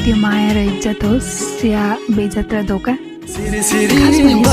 त्यो माया र इज्जत होस् या बेइज्जत र धोका सिरी सिरी